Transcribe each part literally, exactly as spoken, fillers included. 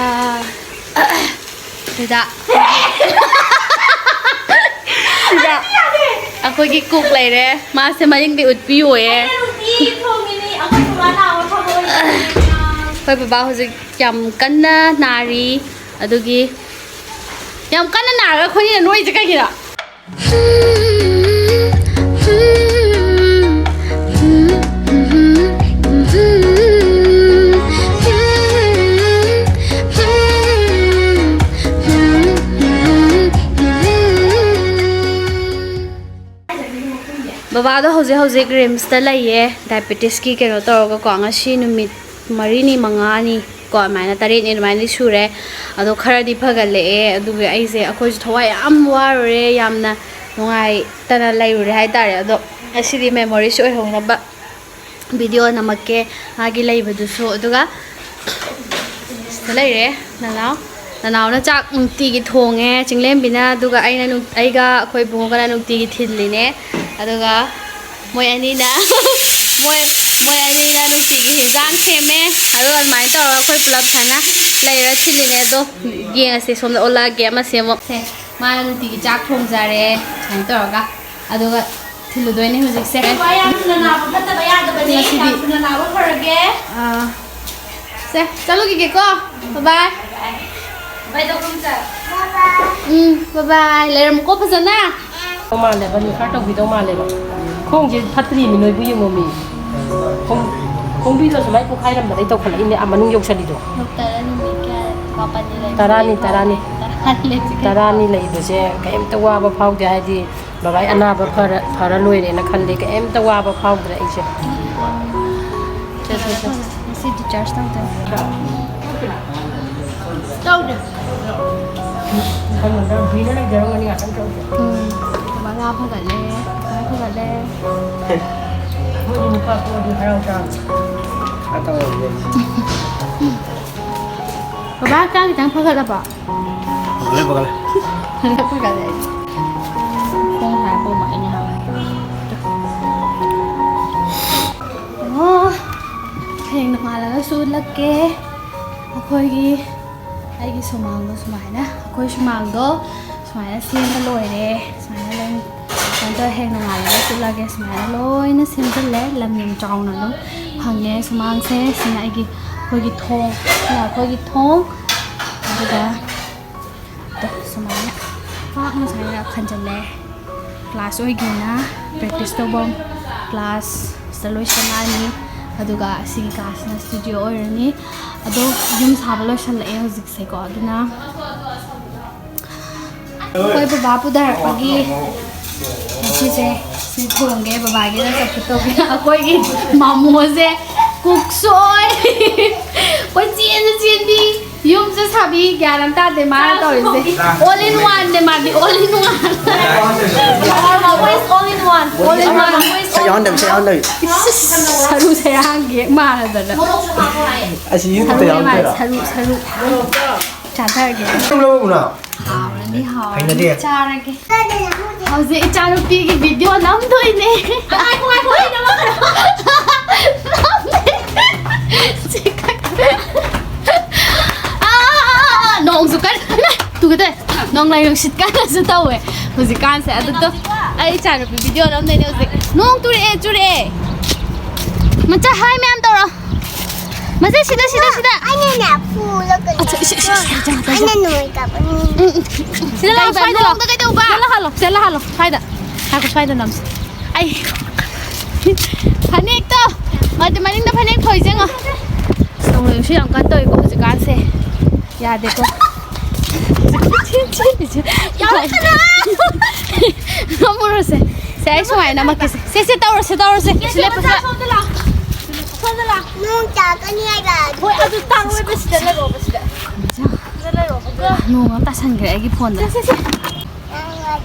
ꯑꯥ, ꯁꯤꯗ ꯁꯤꯗ ꯑꯩꯈꯣꯏꯒꯤ ꯀꯨꯛ ꯂꯩꯔꯦ꯫ ꯃꯥꯁꯦ ꯃꯅꯤꯡꯗꯤ ꯎꯠꯄꯤꯌꯣꯌꯦ꯫ ꯑꯩꯈꯣꯏ ꯕꯕꯥ ꯍꯧꯖꯤꯛ ꯌꯥꯝ ꯀꯟꯅ ꯅꯥꯔꯤ꯫ ꯑꯗꯨꯒꯤ ꯌꯥꯝ ꯀꯟꯅ ꯅꯥꯔꯒ ꯑꯩꯈꯣꯏꯅ ꯅꯣꯏꯁꯦ ꯀꯩꯒꯤꯅꯣ? ꯕꯕꯥꯗꯣ ꯍꯧꯖꯤꯛ ꯍꯧꯖꯤꯛ ꯔꯤꯝꯁꯇ ꯂꯩꯌꯦ, ꯗꯥꯏꯕꯦꯇꯤꯁꯀꯤ ꯀꯩꯅꯣ ꯇꯧꯔꯒꯀꯣ꯫ ꯉꯁꯤ ꯅꯨꯃꯤꯠ ꯃꯔꯤꯅꯤ ꯃꯉꯥꯅꯤ ꯀꯣ, ꯑꯗꯨꯃꯥꯏꯅ ꯇꯔꯦꯠꯅꯤ ꯑꯗꯨꯃꯥꯏꯅꯗꯤ ꯁꯨꯔꯦ꯫ ꯑꯗꯣ ꯈꯔꯗꯤ ꯐꯒꯠꯂꯛꯑꯦ꯫ ꯑꯗꯨꯒ ꯑꯩꯁꯦ, ꯑꯩꯈꯣꯏꯁꯨ ꯊꯋꯥꯏ ꯌꯥꯝ ꯋꯥꯔꯨꯔꯦ, ꯌꯥꯝꯅ ꯅꯨꯡꯉꯥꯏꯇꯅ ꯂꯩꯔꯨꯔꯦ ꯍꯥꯏꯇꯥꯔꯦ꯫ ꯑꯗꯣ ꯉꯁꯤꯗꯤ ꯃꯦꯃꯣꯔꯤꯁ ꯑꯣꯏꯍꯧꯅꯕ ꯚꯤꯗꯤꯑꯣ ꯅꯝꯃꯛꯀꯦ ꯃꯥꯒꯤ ꯂꯩꯕꯗꯨꯁꯨ꯫ ꯑꯗꯨꯒ ꯁꯤꯗ ꯂꯩꯔꯦ ꯅꯅꯥꯎ꯫ ꯅꯅꯥꯎꯅ ꯆꯥꯛ ꯅꯨꯡꯇꯤꯒꯤ ꯊꯣꯡꯉꯦ ꯆꯤꯡꯂꯦꯝꯕꯤꯅ, ꯑꯗꯨꯒ ꯑꯩꯅ ꯅꯨꯡ-, ꯑꯩꯒ ꯑꯩꯈꯣꯏ ꯏꯕꯨꯡꯉꯣꯒꯅ ꯅꯨꯡꯇꯤꯒꯤ ꯊꯤꯜꯂꯤꯅꯦ꯫ ꯑꯗꯨꯒ ꯃꯣꯏ ꯑꯅꯤꯅ ꯃꯣꯏ ꯃꯣꯏ ꯑꯅꯤꯅ ꯅꯨꯡꯇꯤꯒꯤ ꯍꯤꯟꯖꯥꯡ ꯁꯦꯝꯃꯦ꯫ ꯑꯗꯨꯒ ꯑꯗꯨꯃꯥꯏꯅ ꯇꯧꯔꯒ ꯑꯩꯈꯣꯏ ꯄꯨꯂꯞ ꯁꯨꯃꯥꯏꯅ ꯂꯩꯔ ꯊꯤꯜꯂꯤꯅꯦ꯫ ꯑꯗꯣ ꯌꯦꯡꯉꯁꯦ, ꯁꯣꯝꯗ ꯑꯣꯜꯂꯛꯑꯒꯦ ꯑꯃ ꯁꯦꯝꯃꯣ꯫ ꯁꯦ, ꯃꯥꯅ ꯅꯨꯡꯇꯤꯒꯤ ꯆꯥꯛ ꯊꯣꯡꯖꯔꯦ ꯁꯨꯃꯥꯏꯅ ꯇꯧꯔꯒ꯫ ꯑꯗꯨꯒ ꯊꯤꯜꯂꯨꯗꯣꯏꯅꯦ ꯍꯧꯖꯤꯛꯁꯦ꯫ ꯋꯥ ꯌꯥꯝ ꯊꯨꯅ ꯅꯥꯕ ꯐꯠꯇꯕ ꯌꯥꯗꯕꯅꯦ꯫ ꯉꯁꯤꯗꯤ ꯌꯥꯝ ꯊꯨꯅ ꯅꯥꯕ ꯐꯔꯒꯦ꯫ ꯑꯥ, ꯁꯦ, ꯆꯠꯂꯨꯈꯤꯒꯦꯀꯣ꯫ Bye bye꯫ Bye bye꯫ Bye, ꯗꯣ ꯈꯨꯔꯨꯝꯆꯥ꯫ ꯎꯝ, bye bye꯫ ꯂꯩꯔꯝꯃꯨꯀꯣ ꯐꯖꯅ꯫ ꯃꯥꯜꯂꯦꯕ, ꯅꯤꯐꯥ ꯇꯧꯕꯤꯗꯧ ꯃꯥꯜꯂꯦꯕ꯫ ꯈꯣꯡꯁꯦ ꯐꯠꯇ꯭ꯔꯤꯃꯤ, ꯅꯣꯏꯕꯨ ꯌꯦꯡꯉꯣꯃꯤ꯫ ꯈꯣꯡ-, ꯈꯣꯡꯕꯤꯗꯣ ꯁꯨꯃꯥꯏꯅ ꯄꯣꯛꯈꯥꯏꯔꯝꯕꯗꯩ ꯇꯧꯈꯠꯂꯛꯏꯅꯦ, ꯑꯥ ꯃꯅꯨꯡ ꯌꯧꯁꯜꯂꯤꯗꯣ꯫ ꯗꯣꯛꯇꯔꯗ ꯅꯨꯃꯤꯠ ꯀꯌꯥ, ꯃꯥꯄꯟꯅꯤ ꯂꯩꯕ? ꯇꯔꯥꯅꯤ, ꯇꯔꯥꯅꯤ꯫ ꯇꯔꯥꯅꯤ ꯂꯩꯕꯁꯦ ꯀꯩꯝꯇ ꯋꯥꯕ ꯐꯥꯎꯗꯦ, ꯍꯥꯏꯗꯤ ꯕꯕꯥꯏ ꯑꯅꯥꯕ ꯐꯔ, ꯐꯔ ꯂꯣꯏꯔꯦꯅ ꯈꯜꯂꯦ꯫ ꯀꯩꯝꯇ ꯋꯥꯕ ꯐꯥꯎꯗ꯭ꯔꯦ ꯑꯩꯁꯦ꯫ ꯁꯦ, ꯁꯦ, ꯁꯦ꯫ ꯉꯁꯤ discharge ꯇꯧꯗꯣꯏꯅꯦ꯫ ꯇꯧꯗꯦ꯫ ꯀꯩꯅꯣꯗ ꯕꯤꯅ ꯂꯩꯖꯔꯝꯒꯅꯤ ꯉꯥꯛꯇꯪ ꯇꯧꯗꯦ꯫ ꯎꯝ꯫ ꯃꯉꯥ ꯐꯒꯠꯂꯦ꯫ ꯃꯉꯥ ꯐꯒꯠꯂꯦ꯫ ꯃꯣꯏꯗꯤ ꯅꯨꯄꯥ ꯄꯣꯛꯑꯗꯤ ꯍꯔꯥꯎ ꯇꯥꯕꯅꯤ꯫ ꯈꯔ ꯇꯧꯔꯝꯒꯦ꯫ ꯕꯕꯥ ꯍꯛꯆꯥꯡ ꯈꯤꯇꯪ ꯐꯒꯠꯂꯕꯣ? ꯐꯒꯠꯂꯦ, ꯐꯒꯠꯂꯦ꯫ ꯐꯒꯠꯂꯦ꯫ ꯈꯣꯡ ꯁꯥꯏ ꯄꯣꯝꯃꯛꯏꯅꯦ ꯍꯥꯏꯕ꯫ ꯑꯣ, ꯍꯌꯦꯡ ꯅꯣꯡꯉꯥꯜꯂꯒꯁꯨ ꯎꯠꯂꯛꯀꯦ ꯑꯩꯈꯣꯏꯒꯤ ꯑꯩꯒꯤ ꯁꯨꯃꯥꯡꯗꯣ ꯁꯨꯃꯥꯏꯅ, ꯑꯩꯈꯣꯏ ꯁꯨꯃꯥꯡꯗꯣ ꯁꯨꯃꯥꯏꯅ ꯁꯦꯝꯕ ꯂꯣꯏꯔꯦ꯫ ꯁꯨꯃꯥꯏꯅ ꯂꯣꯏ ꯀꯩꯅꯣ ꯇꯧꯔꯦ, ꯍꯌꯦꯡ ꯅꯣꯡꯉꯥꯜꯂꯒ ꯆꯠꯂꯒꯦ꯫ ꯁꯨꯃꯥꯏꯅ ꯂꯣꯏꯅ ꯁꯦꯝꯖꯤꯜꯂꯦ꯫ ꯂꯝ ꯌꯥꯝ ꯆꯥꯎꯅ ꯑꯗꯨꯝ ꯐꯪꯉꯦ ꯁꯨꯃꯥꯡꯁꯦ꯫ ꯁꯤꯅ ꯑꯩꯒꯤ, ꯑꯩꯈꯣꯏꯒꯤ ꯊꯣꯡ, ꯁꯤꯅ ꯑꯩꯈꯣꯏꯒꯤ ꯊꯣꯡ꯫ ꯑꯗꯨꯒ ꯇꯣ, ꯁꯨꯃꯥꯏꯅ ꯄꯥꯛꯅ ꯁꯨꯃꯥꯏꯅ ꯈꯟꯖꯤꯜꯂꯦ꯫ ꯀ꯭ꯂꯥꯁ ꯑꯣꯏꯒꯦꯅ ꯄ꯭ꯔꯦꯛꯇꯤꯁ ꯇꯧꯐꯝ ꯀ꯭ꯂꯥꯁꯇ ꯂꯣꯏꯁꯜꯂꯛꯑꯅꯤ꯫ ꯑꯗꯨꯒ ꯑꯁꯤꯒꯤ ꯀ꯭ꯂꯥꯁꯁꯤꯅ ꯁ꯭ꯇꯨꯗꯤꯑꯣ ꯑꯣꯏꯔꯅꯤ꯫ ꯑꯗꯣ ꯌꯨꯝ ꯁꯥꯕ ꯂꯣꯏꯁꯜꯂꯛꯑꯦ ꯍꯧꯖꯤꯛꯁꯦꯀꯣ꯫ ꯑꯗꯨꯅ ꯑꯩꯈꯣꯏ ꯕꯕꯥ ꯄꯨꯊꯔꯛꯄꯒꯤ ꯉꯁꯤꯁꯦ ꯁꯤ ꯊꯣꯡꯒꯦ꯫ ꯕꯕꯥꯒꯤꯅ ꯆꯝꯐꯨꯠ ꯇꯧꯒꯦ꯫ ꯑꯩꯈꯣꯏꯒꯤ ꯃꯥꯃꯣꯁꯦ ꯀꯨꯛꯁꯨ ꯑꯣꯏ, ꯀꯣꯏ ꯆꯦꯟꯁꯨ ꯆꯦꯟꯕꯤ, ꯌꯨꯝꯁꯨ ꯁꯥꯕꯤ, ꯒ꯭ꯌꯥꯟ ꯑꯃ ꯇꯥꯗꯦ ꯃꯥꯅ ꯇꯧꯔꯤꯁꯦ꯫ All in one ꯅꯦ ꯃꯥꯗꯤ, all in one꯫ Always all in one, all in one, always ꯁꯛ all in ꯌꯥꯎꯍꯟꯗꯕꯤ, ꯁꯛ ꯌꯥꯎꯍꯟꯗꯕꯤ꯫ ꯏꯁ, ꯁꯔꯨ ꯁꯌꯥꯡꯒꯤ ꯍꯦꯛ ꯃꯥꯟꯅꯗꯅ꯫ ꯑꯁꯤ ꯌꯨꯇꯨꯕꯇ ꯁꯔꯨ ꯌꯥꯎꯍꯟꯗꯣꯏꯔꯣ? ꯁꯔꯨ, ꯁꯔꯨ꯫ ꯆꯥꯊꯔꯒꯦ꯫ ꯂꯧꯔꯨꯅ꯫ ꯍꯥꯎꯔꯅꯤ, ꯍꯥꯎꯔꯅꯤ꯫ ꯍꯩꯅꯗꯦ꯫ ꯆꯥꯔꯒꯦ꯫ ꯍꯧꯖꯤꯛ ꯏꯆꯥꯅꯨꯄꯤꯒꯤ ꯚꯤꯗꯤꯑꯣ ꯅꯝꯗꯣꯏꯅꯦ꯫ ꯉꯥꯏꯈꯣ, ꯉꯥꯏꯈꯣ, ꯑꯩ ꯅꯝꯃꯛꯀꯅꯨ꯫ ꯑꯥ, ꯅꯣꯡꯁꯨ ꯀꯟꯅ, ꯏꯃꯥ, ꯇꯨꯒꯦ ꯇꯧꯋꯦ꯫ ꯅꯣꯡꯂꯩ ꯅꯨꯡꯁꯤꯠ ꯀꯟꯅꯁꯨ ꯇꯧꯋꯦ ꯍꯧꯖꯤꯛꯀꯥꯟꯁꯦ꯫ ꯑꯗꯨꯗꯣ ꯑꯩ ꯏꯆꯥꯅꯨꯄꯤ ꯚꯤꯗꯤꯑꯣ ꯅꯝꯗꯣꯏꯅꯦ ꯍꯧꯖꯤꯛ꯫ ꯅꯣꯡ ꯇꯨꯔꯛꯑꯦ, ꯆꯨꯔꯛꯑꯦ꯫ ꯃꯆꯥ ꯍꯥꯏ ꯃꯌꯥꯝ ꯇꯧꯔꯣ꯫ ꯃꯁꯦ ꯁꯤꯗ, ꯁꯤꯗ, ꯁꯤꯗ꯫ ꯑꯩꯅꯅꯦ ꯐꯨꯔꯒ ꯑꯠꯆꯥ, ꯏꯁ, ꯏꯁ, ꯏꯁ, ꯏꯁ, ꯏꯁ, ꯏꯁ꯫ ꯑꯩꯅ ꯅꯣꯏ ꯀꯥꯞꯄꯅꯤ꯫ ꯁꯤꯗ ꯂꯥꯛꯑꯣ, ꯀꯩꯕ? ꯁ꯭ꯋꯥꯏꯗ ꯂꯥꯛꯑꯣ꯫ ꯅꯣꯡꯗ ꯀꯩꯗꯧꯕ? ꯁꯤꯗ ꯂꯥꯛꯍꯜꯂꯣ, ꯁꯤꯗ ꯂꯥꯛꯍꯜꯂꯣ, ꯁ꯭ꯋꯥꯏꯗ꯫ ꯉꯥꯏꯈꯣ, ꯁ꯭ꯋꯥꯏꯗ ꯅꯝꯁꯤ꯫ ꯑꯩ ꯐꯅꯦꯛꯇꯣ, ꯃꯗꯤ ꯃꯅꯤꯡꯗ ꯐꯅꯦꯛ ꯐꯣꯏꯁꯦ ꯌꯦꯡꯉꯣ꯫ ꯑꯁ, ꯅꯣꯡꯂꯩ ꯅꯨꯡꯁꯤꯠ ꯌꯥꯝ ꯀꯟꯅ ꯇꯧꯏꯀꯣ ꯍꯧꯖꯤꯛꯀꯥꯟꯁꯦ꯫ ꯌꯥꯗꯦꯀꯣ꯫ ꯌꯥꯎꯔꯛꯀꯅꯨ! ꯅꯝꯃꯨꯔꯁꯦ꯫ ꯁꯦ, ꯑꯩ ꯁꯨꯃꯥꯏꯅ ꯅꯝꯃꯛꯀꯦꯁꯦ꯫ ꯁꯦ, ꯁꯦ, ꯇꯧꯔꯁꯦ, ꯇꯧꯔꯁꯦ꯫ ꯁꯤ ꯂꯦꯞꯄꯁꯦ꯫ ꯁꯣꯝꯗ ꯂꯥꯛꯑꯣ꯫ ꯁꯣꯝꯗ ꯂꯥꯛꯑꯣ꯫ ꯅꯣꯡ ꯇꯥꯔꯛꯀꯅꯤ ꯍꯥꯏꯕ꯫ ꯍꯣꯏ, ꯑꯗꯨ ꯇꯥꯡꯂꯣꯏꯕ ꯁꯤꯗ ꯂꯩꯔꯣꯕ ꯁꯤꯗ꯫ ꯁꯤꯗ ꯂꯩꯔꯣꯕ꯫ ꯅꯣꯡ ꯑꯃ ꯇꯥꯁꯟꯈ꯭ꯔꯦ ꯑꯩꯒꯤ ꯐꯣꯟꯗ꯫ ꯁꯦ, ꯁꯦ, ꯁꯦ꯫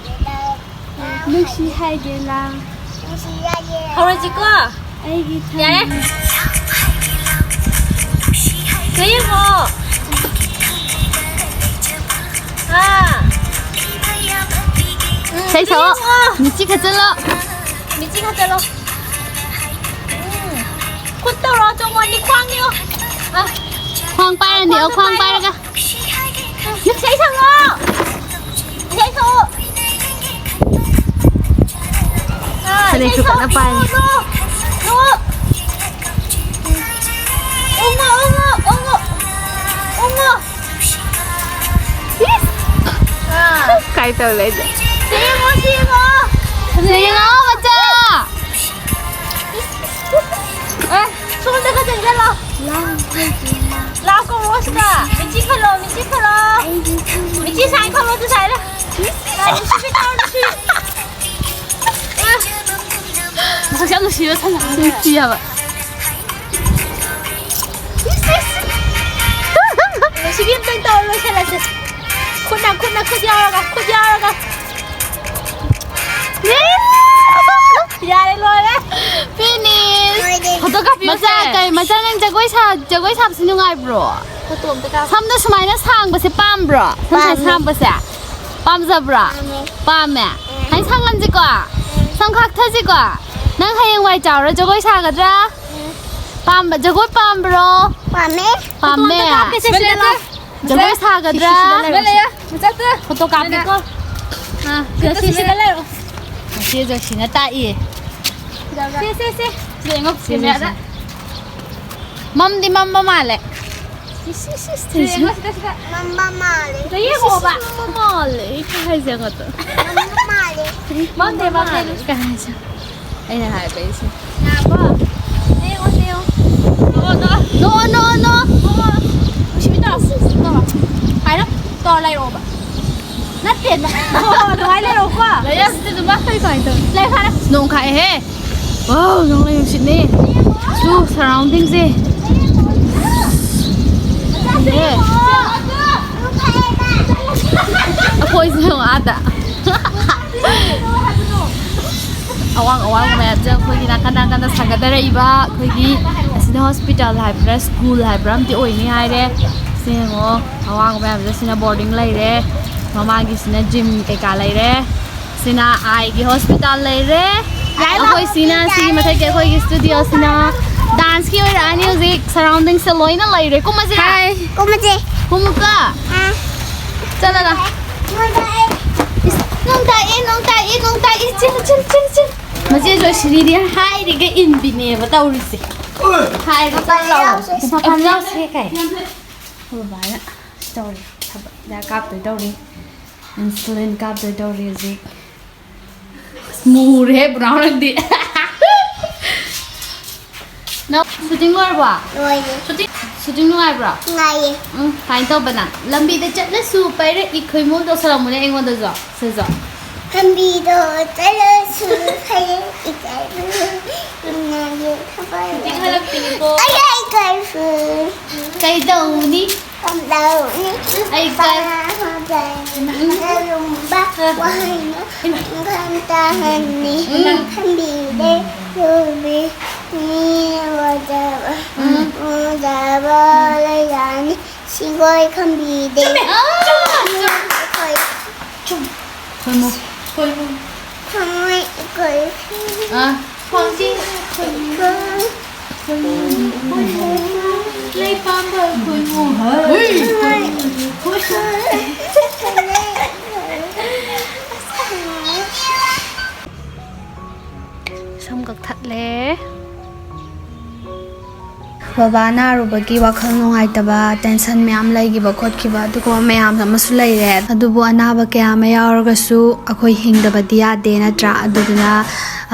ꯅꯨꯡꯁꯤ ꯍꯥꯏꯒꯦ ꯂꯥꯡ꯫ ꯅꯨꯡꯁꯤ ꯍꯥꯏꯒꯦ꯫ ꯍꯧꯔꯁꯤꯀꯣ꯫ ꯑꯩꯒꯤ ꯌꯥꯔꯦ꯫ ꯊꯃꯣꯏ꯫ ꯁꯤ ꯌꯦꯡꯉꯣ꯫ ꯑꯥ꯫ ꯎꯝ, ꯏꯁꯩ ꯁꯛꯑꯣ꯫ ꯁꯤ ꯌꯦꯡꯉꯣ꯫ ꯃꯤꯠꯆꯤ ꯈꯠꯆꯜꯂꯣ꯫ ꯃꯤꯠꯆꯤ ꯈꯠꯆꯜꯂꯣ꯫ ꯎꯝ꯫ ꯈꯨꯠ ꯇꯧꯔꯣ, ꯆꯣꯡꯉꯣ, ꯂꯤꯛꯈ꯭ꯋꯥꯡ ꯅꯤꯌꯣ꯫ ꯑꯥ꯫ ꯈ꯭ꯋꯥꯡ ꯄꯥꯏꯔ ꯅꯤꯛꯑꯣ, ꯈ꯭ꯋꯥꯡꯗꯣ ꯈ꯭ꯋꯥꯡ ꯄꯥꯏꯔꯣ꯫ ꯄꯥꯏꯔꯒ꯫ ꯏꯁꯩ ꯁꯛꯂꯣ! ꯏꯁꯩ ꯁꯛꯑꯣ! ꯑꯥ, ꯐꯅꯦꯛꯁꯨ ꯏꯁꯩ ꯀꯟꯅ ꯁꯛꯑꯣ! ꯄꯥꯏꯔꯤ꯫ ꯅꯣꯛꯑꯣ! ꯅꯣꯛꯑꯣ! ꯎꯪꯉꯣ, ꯎꯪꯉꯣ, ꯎꯪꯉꯣ! ꯎꯪꯉꯣ! ꯏꯁ! ꯑꯥ꯫ ꯀꯥꯏ ꯇꯧ ꯂꯩꯗꯣ? ꯁꯤ ꯌꯦꯡꯉꯣ, ꯁꯤ ꯌꯦꯡꯉꯣ! ꯁꯤ ꯌꯦꯡꯉꯣ, ꯃꯆꯥ! ꯑꯦ, ꯁꯣꯝꯗꯒ ꯆꯪꯁꯤꯜꯂꯣ꯫ ꯂꯥꯛꯀꯣ, ꯔꯣꯁꯇ꯫ ꯃꯤꯠꯆꯤ ꯈꯜꯂꯣ, ꯃꯤꯠꯆꯤ ꯈꯜꯂꯣ꯫ ꯃꯤꯠꯆꯤ ꯁꯥꯏ ꯈꯜꯂꯣ, ꯑꯗꯨ ꯁꯥꯏꯗ꯫ ꯑ, ꯅꯨꯡꯁꯤꯕꯤ ꯇꯧꯔꯣ, ꯅꯨꯡꯁꯤꯕꯤ꯫ ꯑ꯫ ꯃꯁꯛꯁꯦ ꯌꯥꯝ ꯅꯨꯡꯁꯤꯕ ꯁꯥꯟꯅ-, ꯅꯨꯡꯁꯤ ꯍꯥꯏꯕ꯫ ꯅꯨꯡꯁꯤꯕꯤ ꯑꯝꯇꯪ ꯇꯧꯔ ꯂꯣꯏꯁꯤꯜꯂꯁꯦ꯫ ꯈꯨꯠꯅ, ꯈꯨꯠꯅ, ꯈꯨꯠ ꯌꯥꯎꯔꯒ, ꯈꯨꯠ ꯌꯥꯎꯔꯒ꯫ ꯌꯥꯔꯦ, ꯂꯣꯏꯔꯦ꯫ Finish꯫ ꯐꯣꯇꯣ ꯀꯥꯞꯄꯤꯌꯨꯁꯦ꯫ ꯃꯆꯥ, ꯀꯩ, ꯃꯆꯥ, ꯅꯪ ꯖꯒꯣꯏ ꯁꯥ-, ꯖꯒꯣꯏ ꯁꯥꯕꯁꯤ ꯅꯨꯡꯉꯥꯏꯕ꯭ꯔꯣ? ꯐꯣꯇꯣ ꯑꯝꯇ ꯀꯥꯞ-, ꯁꯝꯗꯣ ꯁꯨꯃꯥꯏꯅ ꯁꯥꯡꯕꯁꯦ ꯄꯥꯝꯕ꯭ꯔꯣ? ꯁꯝ ꯁꯨꯃꯥꯏꯅ ꯄꯥꯝꯃꯦ꯫ ꯁꯥꯡꯕꯁꯦ? ꯄꯥꯝꯖꯕ꯭ꯔꯣ? ꯄꯥꯝꯃꯦ꯫ ꯄꯥꯝꯃꯦ? ꯎꯝ꯫ ꯍꯥꯏ ꯁꯥꯡꯍꯟꯁꯤꯀꯣ? ꯎꯝ꯫ ꯁꯝ ꯈꯥꯛꯊꯁꯤꯀꯣ? ꯅꯪ ꯍꯌꯦꯡꯋꯥꯏ ꯆꯥꯎꯔ ꯖꯒꯣꯏ ꯁꯥꯒꯗ꯭ꯔꯥ? ꯎꯝ꯫ ꯄꯥꯝꯕ, ꯖꯒꯣꯏ ꯄꯥꯝꯕ꯭ꯔꯣ? ꯄꯥꯝꯃꯦ꯫ ꯄꯥꯝꯃꯦ? ꯐꯣꯇꯣ ꯑꯝꯇ ꯀꯥꯞꯀꯦꯁꯦ, ꯁꯤꯗ ꯂꯥꯎ꯫ ꯖꯒꯣꯏ ꯁꯥꯒꯗ꯭ꯔꯥ? ꯁꯤꯗ ꯂꯩꯔꯣ꯫ ꯐꯣꯇꯣ ꯀꯥꯞꯀꯦꯀꯣ꯫ ꯑꯥ, ꯁꯤꯗ, ꯁꯤꯗ ꯂꯩꯔꯣ꯫ ꯆꯦ ꯖꯣꯁꯤꯅ ꯇꯥꯛꯏ꯫ ꯁꯦ, ꯁꯦ, ꯁꯦ꯫ ꯁꯤꯗ ꯌꯦꯡꯉꯣ, ꯁꯦ ꯀꯦꯃꯦꯔꯥꯗ꯫ ꯖꯣꯁꯤ꯫ ꯃꯝꯗꯤ ꯃꯝꯕ ꯃꯥꯜꯂꯦ꯫ ꯏꯁ, ꯏꯁ, ꯏꯁ, ꯁꯤꯗ ꯌꯦꯡꯉꯣ, ꯁꯤꯗ, ꯁꯤꯗ꯫ ꯃꯝꯕ ꯃꯥꯜꯂꯦ꯫ ꯁꯤꯗ ꯌꯦꯡꯉꯣꯕ꯫ ꯏꯁ, ꯏꯁ, ꯃꯝꯕ ꯃꯥꯜꯂꯦ꯫ ꯀꯥꯏ ꯍꯥꯏꯁꯦ ꯌꯦꯡꯉꯣ ꯇꯨ꯫ ꯃꯝꯕ ꯃꯥꯜꯂꯦ꯫ ꯃꯝꯗꯦ, ꯃꯝꯗꯦ꯫ ꯀꯥꯏ ꯍꯥꯏꯁꯦ? ꯑꯩꯅ ꯍꯥꯏꯕ ꯑꯩꯁꯦ꯫ ꯉꯥꯏꯈꯣ꯫ ꯁꯤ ꯌꯦꯡꯉꯣ, ꯁꯤ ꯌꯦꯡꯉꯣ꯫ ꯅꯣꯛꯑꯣ, ꯅꯣꯛꯑꯣ꯫ ꯅꯣꯛꯑꯣ, ꯅꯣꯛꯑꯣ, ꯅꯣꯛꯑꯣ꯫ ꯅꯨꯡꯁꯤꯕꯤ ꯇꯧꯔꯣ꯫ ꯇꯧꯔꯣ꯫ ꯍꯥꯏꯔꯣ꯫ ꯇꯧꯔꯣ, ꯂꯩꯔꯛꯑꯣꯕ꯫ ꯅꯠꯇꯦ, ꯅ-, ꯑꯣ, ꯑꯗꯨꯃꯥꯏꯅ ꯂꯩꯔꯛꯎꯀꯣ꯫ ꯂꯩꯔꯛꯑꯣ, ꯑꯗꯨꯃꯥꯏꯅ ꯀꯩ ꯀꯃꯥꯏꯅ ꯇꯧꯅꯤ? ꯂꯩ, ꯐꯔꯦ꯫ ꯅꯣꯡ ꯈꯥꯛꯑꯦꯍꯦ꯫ ꯋꯥꯎ, ꯅꯣꯡꯂꯩ ꯅꯨꯡꯁꯤꯠꯅꯦ꯫ ꯁꯨ, surrounding ꯁꯦ꯫ ꯌꯦꯡꯉꯣ꯫ ꯌꯦꯡꯉꯣ꯫ ꯑꯩꯈꯣꯏꯁꯨ ꯌꯦꯡꯉꯣ ꯑꯥꯗ꯫ ꯑꯋꯥꯡ ꯑꯋꯥꯡꯕ ꯃꯌꯥꯝꯁꯦ ꯑꯩꯈꯣꯏꯒꯤ ꯅꯥꯀꯟ ꯅꯥꯀꯟꯗ ꯁꯥꯒꯠꯅꯔꯛꯏꯕ ꯑꯩꯈꯣꯏꯒꯤ ꯑꯁꯤꯅ hospital ꯍꯥꯏꯕ꯭ꯔꯥ, school ꯍꯥꯏꯕ꯭ꯔꯥ ꯑꯝꯗꯤ ꯑꯣꯏꯅꯤ ꯍꯥꯏꯔꯦ꯫ ꯁꯤ ꯌꯦꯡꯉꯣ, ꯑꯋꯥꯡꯕ ꯃꯌꯥꯝꯁꯦ ꯁꯤꯅ boarding ꯂꯩꯔꯦ, ꯃꯃꯥꯡꯒꯤꯁꯤꯅ gym ꯀꯩꯀꯥ ꯂꯩꯔꯦ, ꯁꯤꯅ eye ꯒꯤ hospital ꯂꯩꯔꯦ꯫ ꯌꯥꯏꯃ꯫ ꯑꯩꯈꯣꯏ ꯁꯤꯅ, ꯁꯤꯒꯤ ꯃꯊꯛꯀꯤ ꯑꯩꯈꯣꯏꯒꯤ studio ꯁꯤꯅ dance ꯀꯤ ꯑꯣꯏꯔꯛꯑꯅꯤ ꯍꯧꯖꯤꯛ꯫ Surrounding ꯁꯦ ꯂꯣꯏꯅ ꯂꯩꯔꯦ꯫ ꯀꯨꯝꯃꯁꯤꯔꯥ? ꯍꯥꯏ꯫ ꯀꯨꯝꯃꯁꯦ꯫ ꯀꯨꯝꯃꯨꯀꯣ꯫ ꯑꯥ꯫ ꯆꯠꯂꯒ ꯅꯣꯡ ꯇꯥꯏ, ꯅꯣꯡ ꯇꯥꯏ, ꯅꯣꯡ ꯇꯥꯏ, ꯆꯦꯜ, ꯆꯦꯜ, ꯆꯦꯜ, ꯆꯦꯜ꯫ ꯃꯆꯦꯁꯨ ꯁꯤꯔꯤꯗꯤ ꯍꯥꯏꯔꯤꯒ ꯏꯟꯕꯤꯅꯦꯕ ꯇꯧꯔꯤꯁꯦ꯫ ꯍꯥꯏꯔꯒ ꯆꯠꯂꯣ꯫ ꯃꯐꯝ ꯌꯥꯎꯁꯦ ꯀꯩ꯫ ꯑꯩꯈꯣꯏ ꯕꯕꯥꯅ ꯁꯤ ꯇꯧꯔꯤ, ꯊꯕꯛ ꯍꯤꯗꯥꯛ ꯀꯥꯞꯇꯣꯏ ꯇꯧꯔꯤ, insulin ꯀꯥꯞꯇꯣꯏ ꯇꯧꯔꯤ ꯍꯧꯖꯤꯛ꯫ ꯃꯨꯔꯦ ꯕ꯭ꯔꯥꯎꯟꯗꯤ꯫ ꯅꯪ ꯁꯨꯇꯤꯡ ꯂꯣꯏꯔꯕꯣ? ꯂꯣꯏꯔꯦ꯫ ꯁꯨꯇꯤꯡ, ꯁꯨꯇꯤꯡ ꯅꯨꯡꯉꯥꯏꯕ꯭ꯔꯣ? ꯅꯨꯡꯉꯥꯏꯌꯦ꯫ ꯎꯝ, ꯀꯃꯥꯏꯅ ꯇꯧꯕ ꯅꯪ? ꯂꯝꯕꯤꯗ ꯆꯠꯂꯁꯨ ꯄꯥꯏꯔꯛꯏ ꯈꯣꯏꯃꯨ ꯇꯧꯁꯜꯂꯝꯃꯨꯅꯦ ꯑꯩꯉꯣꯟꯗꯁꯨ꯫ ꯁꯤꯁꯨ꯫ ꯂꯝꯕꯤꯗꯣ ꯆꯠꯂꯁꯨ ꯄꯥꯏꯔꯛꯏ ꯈꯣꯏꯃꯨ꯫ ꯅꯨꯡꯉꯥꯏꯌꯦ ꯊꯕꯛ꯫ ꯁꯨꯇꯤꯡ ꯍꯜꯂꯛꯄꯤꯅꯤꯀꯣ꯫ ꯑꯩ ꯏꯀꯥꯏꯕ꯫ ꯀꯩꯗꯧꯅꯤ? ꯀꯝꯗꯧꯅꯤ? ꯑꯩ ꯀꯥꯏ- ꯄꯥꯝꯖꯩ꯫ ꯀꯔꯨꯝꯕ ꯋꯥꯍꯩꯅ ꯈꯪ ꯇꯥꯍꯟꯅꯤ꯫ ꯎꯝ꯫ ꯈꯟꯕꯤꯗꯦ ꯂꯨꯕꯤ ꯃꯤ ꯑꯣꯏꯖꯕ꯫ ꯎꯝ꯫ ꯑꯣꯏꯖꯕ ꯂꯩꯔꯥꯅꯤ ꯁꯤꯒꯣꯏ ꯈꯟꯕꯤꯗꯦ꯫ ꯆꯨꯝꯃꯦ꯫ ꯑꯥ! ꯑꯩꯈꯣꯏ ꯆꯨꯝ꯫ ꯈꯣꯏꯃꯨ꯫ ꯈꯣꯏꯃꯨ꯫ ꯊꯃꯣꯏ ꯑꯩꯈꯣꯏ꯫ ꯑꯥ꯫ ꯈꯣꯏꯃꯨ꯫ ꯈꯣꯏꯃꯨ꯫ ꯂꯩꯄꯥꯝꯕ ꯈꯣꯏꯃꯨ꯫ ꯍꯣꯏ꯫ ꯊꯃꯣꯏ ꯑꯩꯈꯣꯏ꯫ ꯁꯝ ꯀꯛꯊꯠꯂꯦ꯫ ꯕꯕꯥ ꯅꯥꯔꯨꯕꯒꯤ ꯋꯥꯈꯜ ꯅꯨꯡꯉꯥꯏꯇꯕ, tension ꯃꯌꯥꯝ ꯂꯩꯈꯤꯕ ꯈꯣꯠꯈꯤꯕ ꯑꯗꯨꯒꯨꯝꯕ ꯃꯌꯥꯝ ꯑꯃꯁꯨ ꯂꯩꯔꯦ꯫ ꯑꯗꯨꯕꯨ ꯑꯅꯥꯕ ꯀꯌꯥ ꯑꯃ ꯌꯥꯎꯔꯒꯁꯨ ꯑꯩꯈꯣꯏ ꯍꯤꯡꯗꯕꯗꯤ ꯌꯥꯗꯦ ꯅꯠꯇ꯭ꯔꯥ? ꯑꯗꯨꯗꯨꯅ,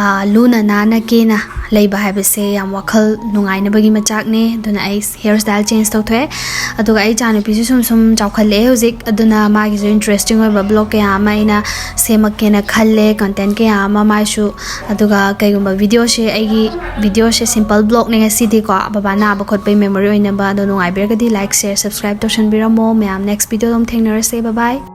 ꯑ, ꯂꯨꯅ ꯅꯥꯟꯅ ꯀꯦꯅ ꯂꯩꯕ ꯍꯥꯏꯕꯁꯦ ꯌꯥꯝ ꯋꯥꯈꯜ ꯅꯨꯡꯉꯥꯏꯅꯕꯒꯤ ꯃꯆꯥꯛꯅꯦ꯫ ꯑꯗꯨꯅ ꯑꯩ hair style change ꯇꯧꯊꯣꯛꯑꯦ꯫ ꯑꯗꯨꯒ ꯑꯩ ꯏꯆꯥꯅꯨꯄꯤꯁꯨ ꯁꯨꯝ ꯁꯨꯝ ꯆꯥꯎꯈꯠꯂꯛꯑꯦ ꯍꯧꯖꯤꯛ꯫ ꯑꯗꯨꯅ ꯃꯥꯒꯤꯁꯨ interesting ꯑꯣꯏꯕ vlog ꯀꯌꯥ ꯑꯃ ꯑꯩꯅ ꯁꯦꯝꯃꯛꯀꯦꯅ ꯈꯜꯂꯦ, content ꯀꯌꯥ ꯑꯃ ꯃꯥꯏꯁꯨ꯫ ꯑꯗꯨꯒ ꯀꯩꯒꯨꯝꯕ videoꯁꯦ, ꯑꯩꯒꯤ videoꯁꯦ simple vlogꯅꯦ ꯉꯁꯤꯗꯤꯀꯣ, ꯕꯕꯥ ꯅꯥꯕ ꯈꯣꯠꯄꯒꯤ memory ꯑꯣꯏꯅꯕ꯫ ꯑꯗꯣ ꯅꯨꯡꯉꯥꯏꯕꯤꯔꯒꯗꯤ like, share, subscribe ꯇꯧꯁꯟꯕꯤꯔꯝꯃꯣ꯫ ꯃꯌꯥꯝ next videoꯗ ꯑꯃꯨꯛ ꯊꯦꯡꯅꯔꯁꯦ꯫ Bye bye꯫